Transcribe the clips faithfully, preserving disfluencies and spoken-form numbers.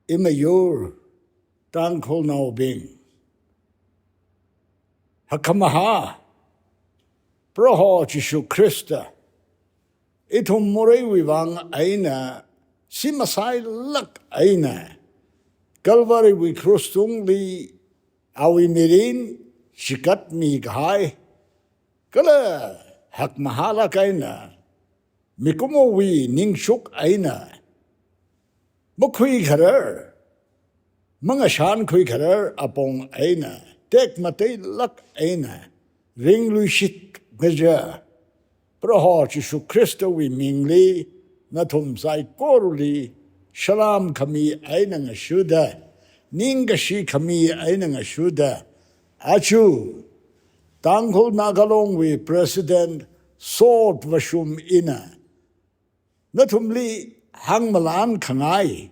Imayur Tangkhulnaobing, hakkhamahā Proho Jishu Khrista ithum moreiwui vang eina simasailāk eina Calvary wui cross tungli awui mirin shikatmi kahai, kala hakmahālāk eina mikumowui ningchuk eina makhuikharar, mangashankhuikharar apong eina tekmateilāk eina ringluishit kaja Proho Jishu Khristawui mingli nathum saikorali salam khami eina ngashuda, ningkashi khami eina ngashuda, aja Tangkhul Naga Long wui President Sot Vashum ina nathumli hāngmalan khangai,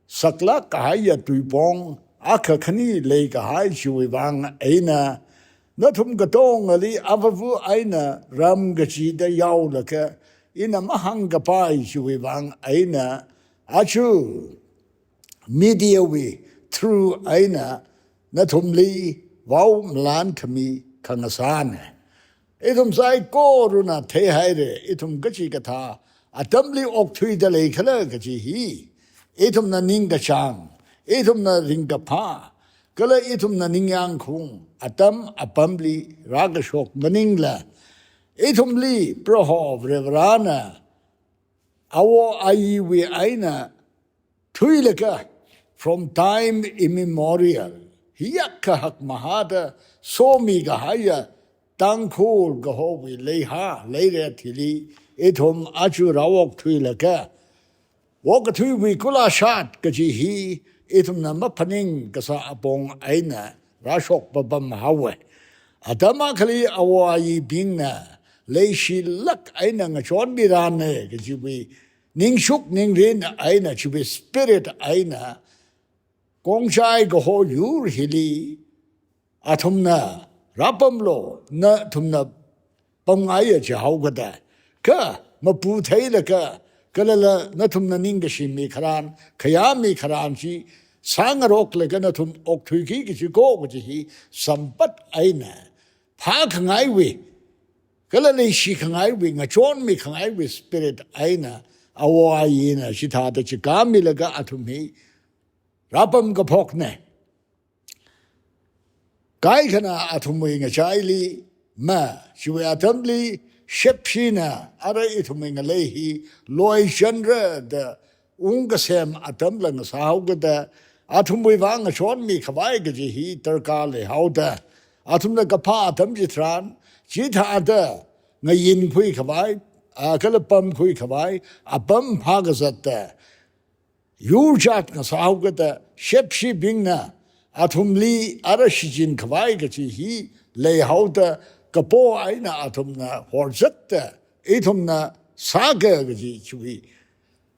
saklāk kahaiya tuipong akha khani leikahai chiwui vang eina, nathum katongali avāva eina ram kachida yaolaga ina mahāngkapai chiwui vang eina, aja media wui through eina nathumli vaomalan khami khangasāna. Ithum saikorana theihaira, ithum kachikathā atamli okthuida leikhala kaji hi. Ithumna ningkachāng, ithumna ringkaphā, kala ithumna ningyāngkhaung atam apamli rākashok maningla, ithumli Proho Varivarana awo ayiwui eina thuilaga, from time immemorial, hiyākha hakmahāda somikahaiya Tangkhul kahowui leihā leiret hili ithum aja rāokthuilaga, okathuiwui kulashat kaji hi ithumna maphaning kasā apong eina rāshok papam haowa. Atam akhali awo ayibingna leishilāk eina ngachonmirana kajiwui ningchuk ningrin eina chiwui spirit eina Khongchai kaho yur hili athumna rāpamlu, nathumna pamngaiya jihaokada, kha mapu theilaga, kalala nathumna ningkashi mikharan, khayā mikharan chi sāngaroklaga nathum okthuiki kaji ko kaji hi sampat eina phākhangaiwui, kala leishikhangaiwui, ngachonmikhangaiwui spirit eina awo ayina chithāda chikāmilaga athum hi rāpamkaphokna. Kaikhana athumwui ngachaili, ma, chiwui atamli Shepshina ara ithumwui ngalei hi loichanra da ungkasem atamla ngasāhaokada, athumwui vang ngachonmikhavai kaji hi darkar leihaoda, athumna kaphā atam chitharan chithāda ngayinkhuikhavai, a, kala pamkhuikhavai apam phākazatda yurchat ngasāhaokada, Shepshibingna athumli ara shichinkhavai kaji hi leihaoda, kapo eina athumna horzatda ithumna sāka kaji chiwui,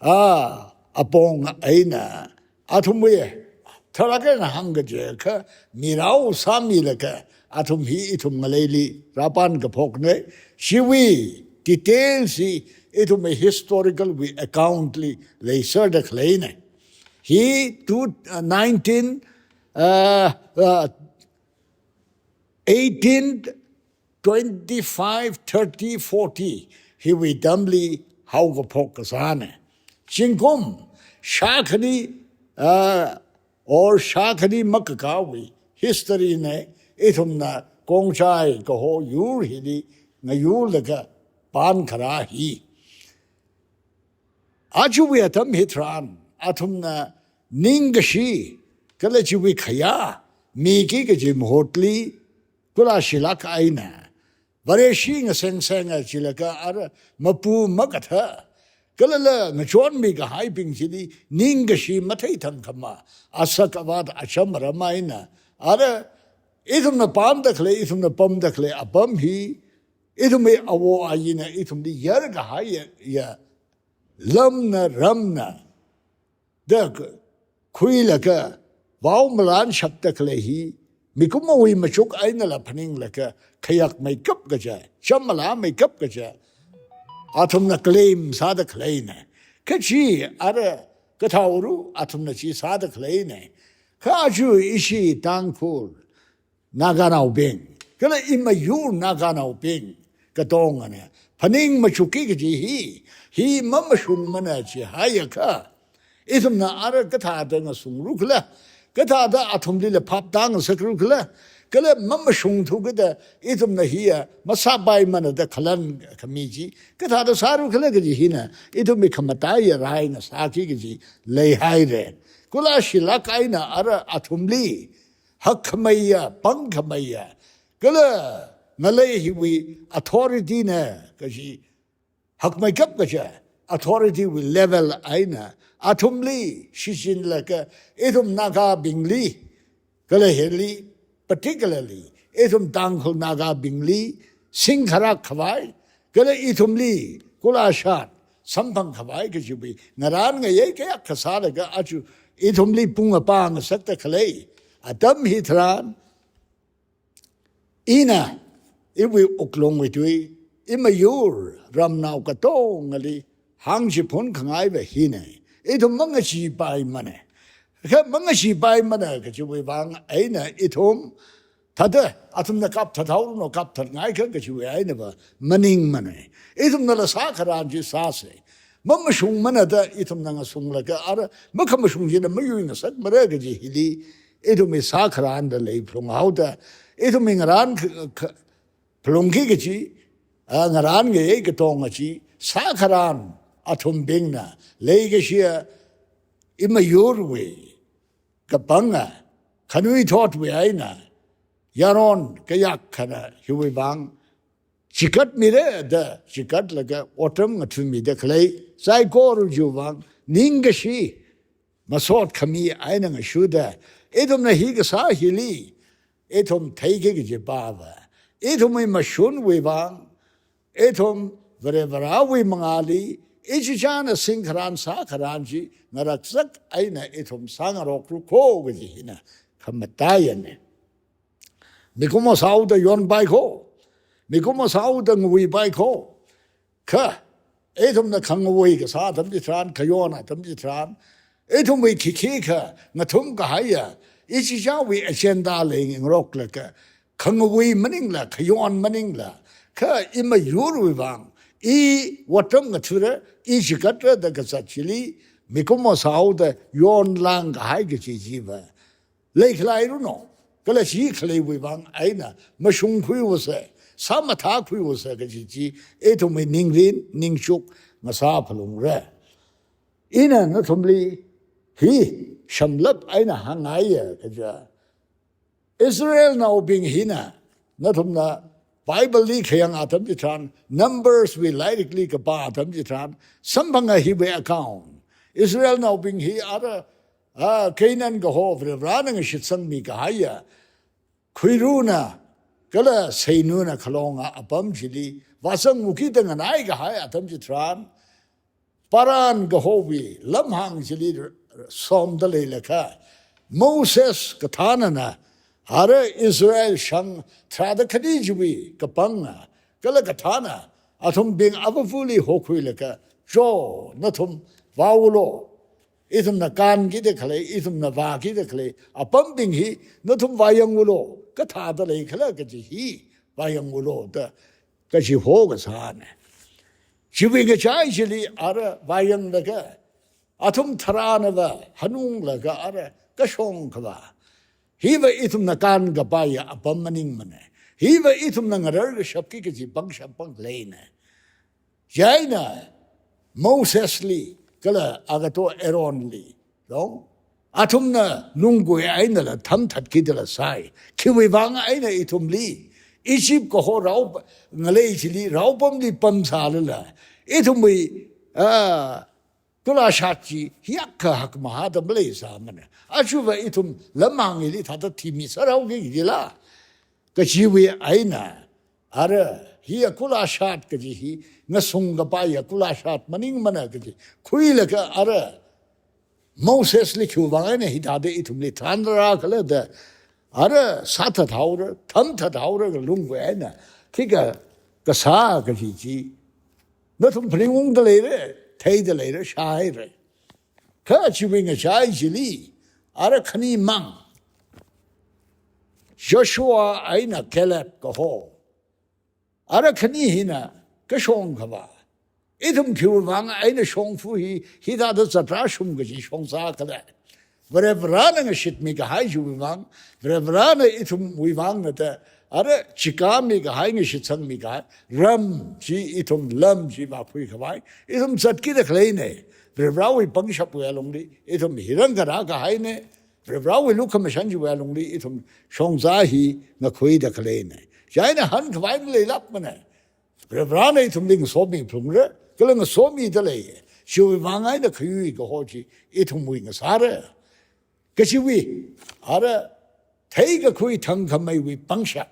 a, apong eina athumwui tharak eina hāngkajiakha mirao sāmilaga athum hi ithum ngaleili rāpankaphokna. Chiwui details hi ithumwui historical wui account li leiserda khaleina. Hi two, uh, nineteen, uh, uh, eighteen, twenty-five, thirty, forty hiwui tamli haokaphok kasāna. Zingkum shākhani, ah, or shākhani makakāwui history na ithumna Khongchai kaho yur hili ngayurlaga pankharā hi. Ajawui atam hitharan athumna ningkashi kala chiwui khayā miki kaji mahutli kulashilāk eina, Vareshi ngasengsenga jilaga ara mapu makathā, kalala ngachonmikahaibing chili ningkashi matheithangkhama, asak avat acham aram eina, ara ithumna pamda khalei, ithumna pamda khalei apam hi, ithumwui awo ayina ithumli yarkahaiya, ya, lamna ramna da khuilaga vaomalan shapda khalei hi, mikumowui machuk einala phaninglaga khayakmeikap kaja, chamalameikap kaja athumna claim sāda khaleina. Kha chi ara Kathāhaora athumna chi sāda khaleina. Kha aja ishi Tangkhul Naganaobing, kala imayur Naganaobing katongana phaning machukki kaji hi, hi mamashungmana jihaiakha, ithumna ara kathāda ngasungra khala, kathāda athumlila phap tāngasakra khala, kala mamashungthu kajida ithumna hiya masāpaimana da khalan khami chi kathāda sāra khala kaji hina ithumwui khamataiya rai ngasāki kaji leihaira. Kula shilak eina ara athumli hakkhameiya, pangkhameiya, kala ngalei hiwui authority na kaji hakmeikap kaja authority wui level eina athumli shichinlaga ithum Nagabingli, kala hili particularly ithum Tangkhul Nagabingli singkharak khavai, kala ithumli kulashat samphang khavai kajiwui ngarān ngayei kayākha sālaga aja ithumli pung apā ngasakta khalei atam hitharan, ina iwui wuklungwui tui, imayur ramnao katongali hāngchiphun khangaiva hina. Ithum mangacheepaimana. Kha mangacheepaimana kajiwui vang eina ithum thāda athumna kapthat haoranu, kapthatngaikha kajiwui einava maningmana. Ithumnala sākharān chi sāsa. Mamashungmana da ithumna ngasunglaga ara makhamashung china mayui ngasakmara kaji hili ithumwui sākharānda leiphalung haoda, ithumwui ngarān kha-, kha-, phalungki kaji, a, ngarān ngayei katonga chi sākharān athumbingna leikashiya imayurwui kapanga khanuithotwui eina yaron kayākhana hiwui vang chikatmira da chikatlaga otram ngathumida khalei saikora chiwui vang ningkashi masot khami eina ngashuda, ithumna hi kasā hili ithum theiki kaji pava, ithumwui mashunwui vang, ithum Varivarāwui mangāli ichichāna singkharān sākharān chi ngaraksak eina ithum sāngarokra kho kaji hina khamataiyana. Mikumo sāhaoda yonpai kho, mikumo sāhaoda ngawuipai kho. Kha ithumna khangawui kasā atam chitharan, khayon atam chitharan, ithumwui khikhikha ngathum kahaiya ichichāwui agenda leingaroklaga, khangawui maningla, khayon maningla, kha imayurwui vang, i otram ngathura, i chikatra da kazat chili mikumo sāhaoda yonlāng kahai kaji chiva leikhalairanu, kala chi khaleiwui vang eina mashungkhuiwusa, sāmathākhuiwusa kaji chi ithumwui ningrin ningchuk ngasāphalungra. Ina nathumli hi shamlap eina hāngngaiya kaja, Israelnaobing hina, nathumna Bible li khayang atam chitharan, Numbers wui lairikli kapā atam chitharan, samphanga hiwui account. Israelnaobing hi ara, a, Canaan kaho Varivarāna ngashitsangmi kahaiya khuirana kala seinana khalonga apam chili vāzangmiki da nganai kahai atam chitharan, Paran kahowui lamhāng chili somda leilakha, Moses kathānana ara Israel shang tharāda khani chiwui kapanga kala kathāna athumbing avāvali hokhuilaga, cho, nathum vāulu, ithumna kānkida khalei, ithumna vākida khalei apambing hi nathum vāyangulu, kathāda leikhala kaji hi vāyangulu da kaji ho kasāna. Chiwui ngachai chili ara vāyanglaga, athum tharānava hanunglaga ara kashong khavā. Hiva ithumna kānkapaiya apam maningmana. Hiva ithumna ngarar kashapki kaji pangshap pangleina. Chieina Mosesli kala agato Aaronli, long, athumna lunggui einala thamthatkidala sai. Khiwui vang eina ithumli Egypt kaho rao ngalei chili raopamli pamsālala, ithumwui, a, kulashat chi hiyākha hakmahāda maleisāmana. Achuva ithum lamhāng hili thāda thimi sāraoki jila kajiwui eina, ara hiya kulashat kaji hi ngasung kapaiya kulashat maningmana kaji khuilaga ara Mosesli khiwui vang eina hithāda ithumli thanrākhala da, ara sāthathaora, thamthathaora kalunggui eina khikha kasā kaji chi nathum phaningungda leira, theida leira, shāhaira. Kha chiwui ngachai chili, ara khani mang, Joshua eina Caleb kaho, ara khani hina kashong khavā. Ithum khiwui vang eina shongfa hi, hithāda zatra shum kaji shongzā khala. Varivarana ngashitmi kahai chiwui vang, Varivarana ithumwui vang nada, ara chikāmi kahai, ngashitsangmi kahai ram chi, ithum lam chi vākhui khavai ithum zatkida khaleina. Varivarawui pangshapwui alungli ithum hi rāngarā kahaina. Varivarawui lukhamashan chiwui alungli ithum shongzā hi ngakhuida khaleina. Chieina hankhavai maleilākmana. Varivarana ithumli ngasomi phalungra, kala ngasomida lei. Chiwui vang eina khayui kaho chi ithumwui ngasāra. Kachiwui, ara theikakhui thangkhameiwui pangshap,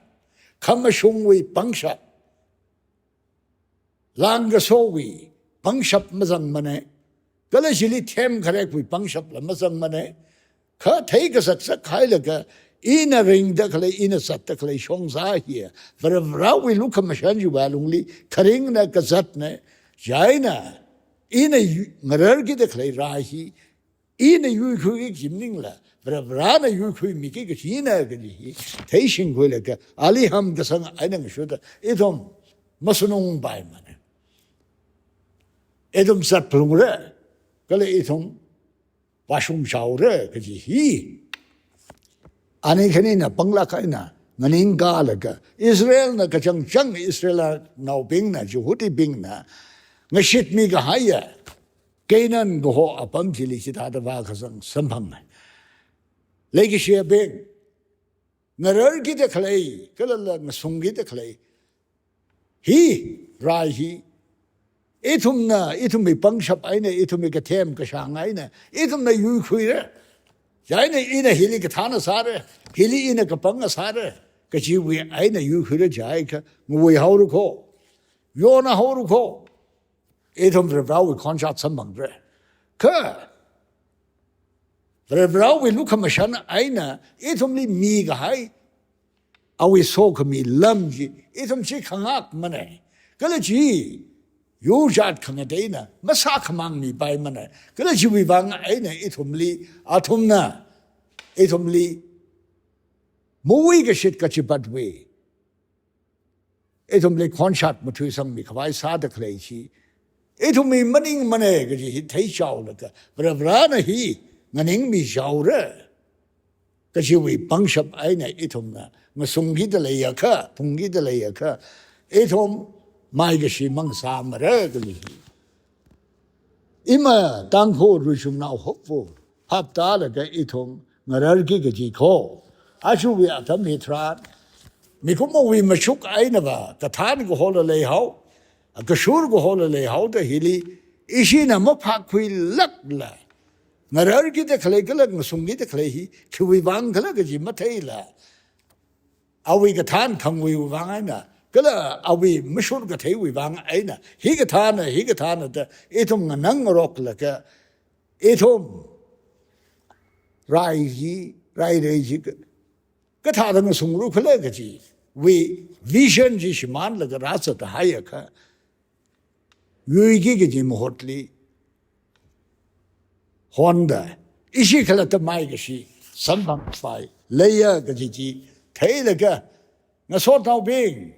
khamashungwui pangshap, langkasowui pangshap mazangmana, kala chili themkharekwui pangshapla mazangmana. Kha theikazak zakhailaga, ina ringda khalei, ina zatda khalei shongzā hi, Varivarawui lukhamashan chiwui alungli kharingna, kazatna. Chieina ina yu-, ngararkida khalei rai hi ina yuikhuiki kaji maningla, Varivarana yuikhuimiki kajina kaji hi theishingkhuilaga, ali hamkasang eina ngashuda ithum masunungpaimana. Ithum zat phalungra, kala ithum vāshungchaora kaji hi. Ani khanina panglāk eina nganingkālaga, Israelna kachangchang, Israelnaobingna, Jihudibingna ngashitmi kahaiya Canaan kaho apam chili chithāda vākazang samphanga. Leikashiyabing, ngararkida khalei, kala ngasungkida khalei hi rai hi, ithumna, ithumwui pangshap eina, ithumwui kathem kashāng eina ithumna yuikhuira. Chieina ina hili kathāna sāra, hili ina kapanga sāra kajiwui eina yuikhuira jiakha, ngawui haora kho, yona haora kho, ithum Varivarawui khonshat samphangra. Kha Varivarawui lukhamashan eina ithumli mikahai awui sokhami lam chi, ithum chi khangakmana. Kala chi yur jat khangateina masākhamangmipaimana. Kala chiwui vang eina ithumli, athumna ithumli mawui kashit kachipatwui, ithumli khonshat mathuisangmi khavai sāda khalei chi ithumwui maningmana kaji hi theichaolaga, Varivarana hi nganingmichaora kajiwui pangshap eina ithumna ngasungkida leiakha, phungkida leiakha, ithum maikashi mang sāmara kaji hi. Ima Tangkhul ruichumnao hokvu phaptālaga ithum ngararki kaji kho. Ajawui atam hitharan, mikumowui mashuk einava kathān kahola leihao, kashur kahola leihaoda hili ishina maphākhuilākla, ngararkida khalei kala ngasungkida khalei hi khiwui vang khala kaji matheila, awui kathān khangwui vang eina, kala awui mashur katheiwui vang eina, hikathāna, hikathāna da ithum nganang ngaroklaga, ithum rai chi, rai rei chi ka-, kathāda ngasungra khala kajiwui vision chi shimānlaga rāzatda haiakha, yuiki kaji mahutli honda, ishi khalatta maikashi samphangpai leiya kaji chi theilaga, ngasotnaobing,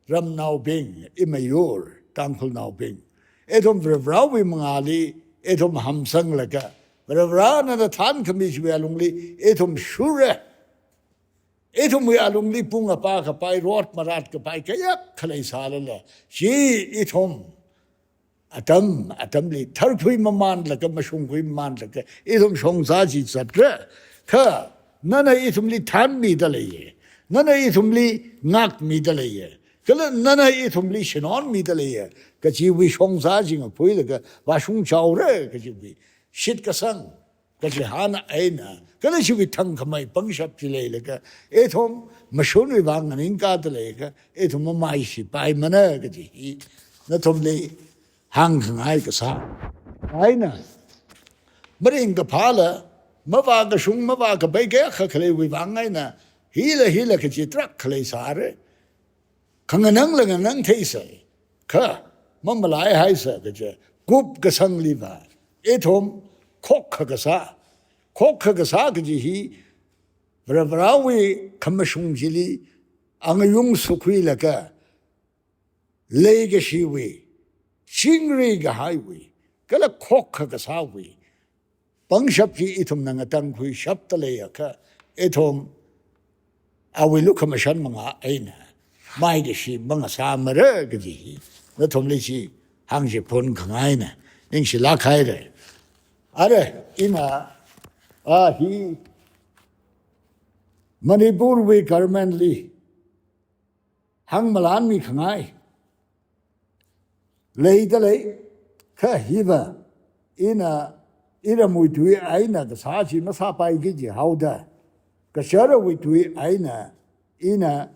ramnaobing, ima yur Tangkhulnaobing, ithum Varivarawui mangāli ithum hamsanglaga, Varivarana thankhami chiwui alungli ithum shurra. Ithumwui alungli pung apā kapai, rot marat kapai kayākha leisālala, chi ithum atam atamli tharkhui mamānlaga, mashungkhui mamānlaga ithum shongzā chi zatra. Kha nana ithumli thanmida leiya, nana ithumli ngākmida leiya, kala nana ithumli shanonmida leiya kajiwui shongzā chi ngakhuilaga vāshungchaora kajiwui shitkasang kachihān eina, kala chiwui thangkhamei pangshap chi leilaga, ithum mashunwui vang nganingkāda leiakha, ithum mamaishipaimana kaji hi nathumli hāngkhangai kasā. Eina, maringkaphāla, mavākashung, mavākapai kayākha khaleiwui vang eina, hila hila kaji tarākha leisāra. Khanganangla nganangtheisa, kha mamalaihaisa kaja kupkasangliva, ithum khokkha kasā. Khokkha kasā kaji hi Varivarāwui khamashung chili angayung sukhuilaga, leikashiwui, chingri kahaiwui, kala khokkha kasāwui pangshap chi ithumna ngatangkhuishapta leiakha, ithum awui lukhamashan manga eina maikashi mangasāmara kaji hi nathumli chi hāngchiphun khangaina, ningshilāk haira. Ara, ina, a hi Manipurwui government li hāngmalanmi khangai leida lei, kha hiva ina iramwui tui eina kasā chi masāpaiki jihaoda, kacharawui tui eina ina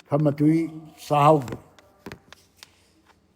khamatui sāhao.